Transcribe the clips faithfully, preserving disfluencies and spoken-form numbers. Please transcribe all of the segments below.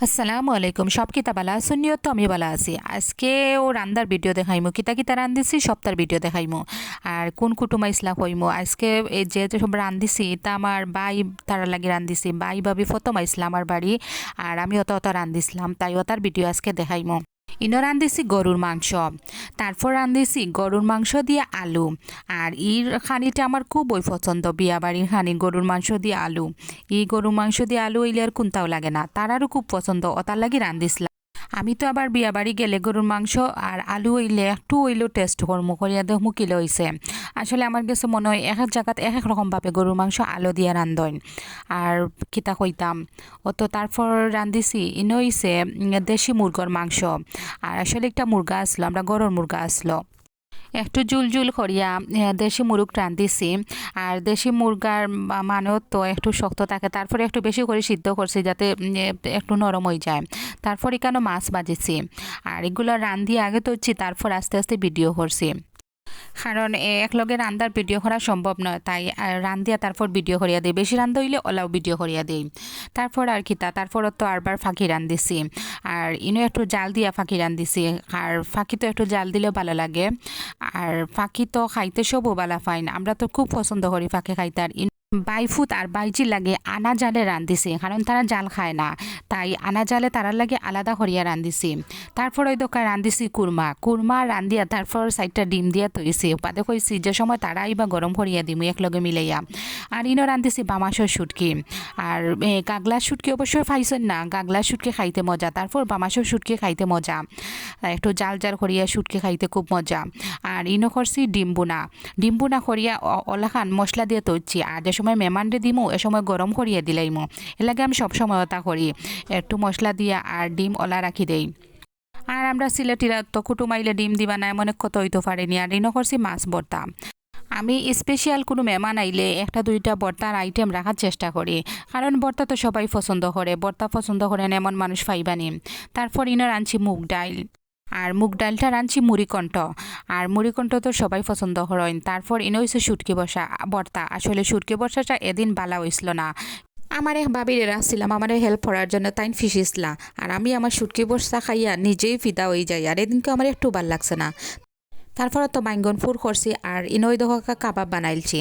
আসসালামু আলাইকুম, সব কিতা বালা আছইন নি? তো আমি বালা আছি। আজকেও রান্দার ভিডিও দেখাইমু, কিতা কিতা রান্দিছি সবতার ভিডিও দেখাইমু। আর কুন কুটুম আইছলা কইমু। আজকে এই যে যে সব রান্দিছি, তা আমার ভাই তারার লাগি রান্দিছি। ভাই ভাবি প্রথম আইছলা আমার বাড়ি, আর আমি অতা অতা রান্দিছলাম, তাই অতার ভিডিও আজকে দেখাইমু। ইনো রান্দিছি গরুর মাংস, তারপর রান্দিছি গরুর মাংস দিয়া আলু। আর ইর খানিটা আমার খুবই পছন্দ, বিয়া বাড়ির খানি গরুর মাংস দিয়া আলু। ই গরুর মাংস দিয়া আলু অইলে আর কুনতাও লাগে না, তারারও খুব পছন্দ, অতার লাগি রান্দিছলাম। আমি তো আবার বিয়া বাড়ি গেলে গরুর মাংস আর আলু অইলে একটু অইলেও টেস্ট করমু, করিয়া দেখমু কিলা অইছে। আসলে আমার গেছে মনে অয় এক এক জাগাত এক এক রকম ভাবে গরুর মাংস আলু দিয়া রান্ধইন। আর কিতা কইতাম, অত তারপর রান্দিছি, ইনো অইছে, উম, দেশি মুরগর মাংস। আর আসলে একটা মুরগা আছলো, আমরা ঘরর মুরগা আছলো। একটু জুল জুল করিয়া, এ, দেশি মুরগ রান্দিছি। আর দেশি মুরগার মা-, মানেও তো একটু শক্ত থাকে, তারপরে একটু বেশি করি সিদ্ধ করছি যাতে, উম, এ, একটু নরম অইযায়। তারপর ইকানো মাছ ভাজিছি। আর ইগুলা রান্দিয়া আগে ধরছি, তারপর আস্তে আস্তে ভিডিও করছি। কারণ এ, একলগে রান্দার ভিডিও করা সম্ভব নয়, তাই, আ, রান্দিয়া তারপর ভিডিও করিয়া দেই। বেশি রান্দা অইলে অলাও ভিডিও করিয়া দেই। তারপর আর কিতা, তারপর তো আরবার ফাকি রান্দিছি। আর ইনো একটু জাল দিয়া ফাকি রান্দিছি। আর ফাকি তো একটু জাল দিলেও বালা লাগে। আর ফাকি তো খাইতে সবউ বালা পাইন, আমরা তো খুব পছন্দ করি ফাকি খাইতে। আর ইন-, বাইফুত আর বাইজির লাগি আনা জালে রান্দিছি, কারণ তারা জাল খায় না, তাই আনা জালে তারার লাগি আলাদা করিয়া রান্দিছি। তারপর ওই দোকান রান্দিছি কুরমা, কুরমা রান্দিয়া তারপর চাইরটা ডিম দিয়া থইছি। বাদে কইছি যে সময় তারা আইবা গরম করিয়া দিমু একলগে মিলাইয়া। আর ইনো রান্দিছি বামাসর শুটকি। আর, এ, গাগলা শুটকি অবশ্য পাইছইন না, গাগলা শুটকি খাইতে মজা, তারপর বামাসর শুটকি খাইতে মজা, একটু জাল জাল করিয়া শুটকি খাইতে খুব মজা। আর ইনো করছি ডিম বুনা, ডিম বুনা করিয়া অ-, অলাখান মশলা দিয়া থইছি। আর যে সময় মেহমানরে দিমু, এ সময় গরম করিয়া দিলাইমু। এর লাগি আমি সব সময় অতা করি, একটু মশলা দিয়া আর ডিম অলা রাখি দেই। আর আমরা সিলেটিরা তো কুটুম আইলে ডিম দিবা না, এমন এক কথা অইতো পারে নি। আর ইনো করছি মাছ ভর্তা। আমি স্পেশাল কুনু মেহমান আইলে একটা দুইটা ভর্তার আইটেম রাখার চেষ্টা করি, কারণ ভর্তা তো সবাই পছন্দ করে, ভর্তা পছন্দ করে না এমন মানুষ পাইবা নি। তারপর ইনো রানছি মুগ ডাইল, আর মুগ ডাইলটা রানছি মুড়িকণ্ঠ, আর মুড়িকণ্ঠ তো সবাই পছন্দ করইন। তারপর ইনো অইছে শুটকি বসা ভর্তা, আসলে শুটকি বসাটা এদিন বালা অইছিল না। আমার এক ভাবিরে রাখছিলাম আমারে হেল্প করার জন্য, তাইন ফিসিছলা, আর আমি আমার শুটকি বসা খাইয়া নিজেই ফিদা অইযাই, আর এদিনকে আমার একটু বালা লাগছে না। তারপর তো বাইঙ্গন ফুর করছি, আর ইনো ওই দেখো কা-, কাবাব বানাইলছি।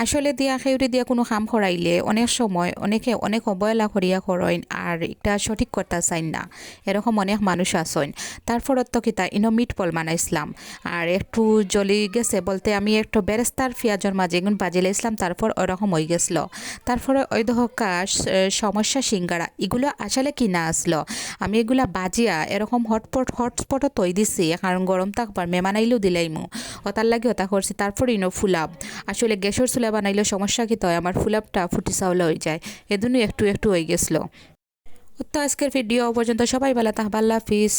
আসলে দিয়া খেউরি দিয়া কুনু কাম করাইলে অনেক সময় অনেকে অনেক অবহেলা করিয়া করইন, আর একটা সঠিক করতা চাইন না, এরকম অনেক মানুষ আছইন। তারপর তো কিতা ইনো মিট বল বানাইছলাম, আর একটু জ্বলি গেছে বলতে আমি একটু বেরেস্তার পিয়াজর মাঝে এগুন ভাজি লাইছলাম, তারপর ওরকম অই গেছলো। তারপরে ওই দেখো কা-, স-, সমস্যা সিঙ্গারা, ইগুলা আসলে কিনা আছলো। আমি ইগুলা ভাজিয়া এরকম হটপট, হটপটও থই দিছি, কারণ গরম থাকবার, মেহমান আইলেও দিলাইমু, অতার লাগি অতা করছি। তারপরে ইনো ফুলাব, আসলে গ্যাসর চুলা বানাইলে সমস্যা কিতা অয়, আমার ফুলাবটা ফুটি চাউলা অইযায়, এদিনও একটু একটু অই গেছলো। তো আজকের ভিডিও পর্যন্ত, সবাই বালা থাকবা, আল্লাহ হাফিজ।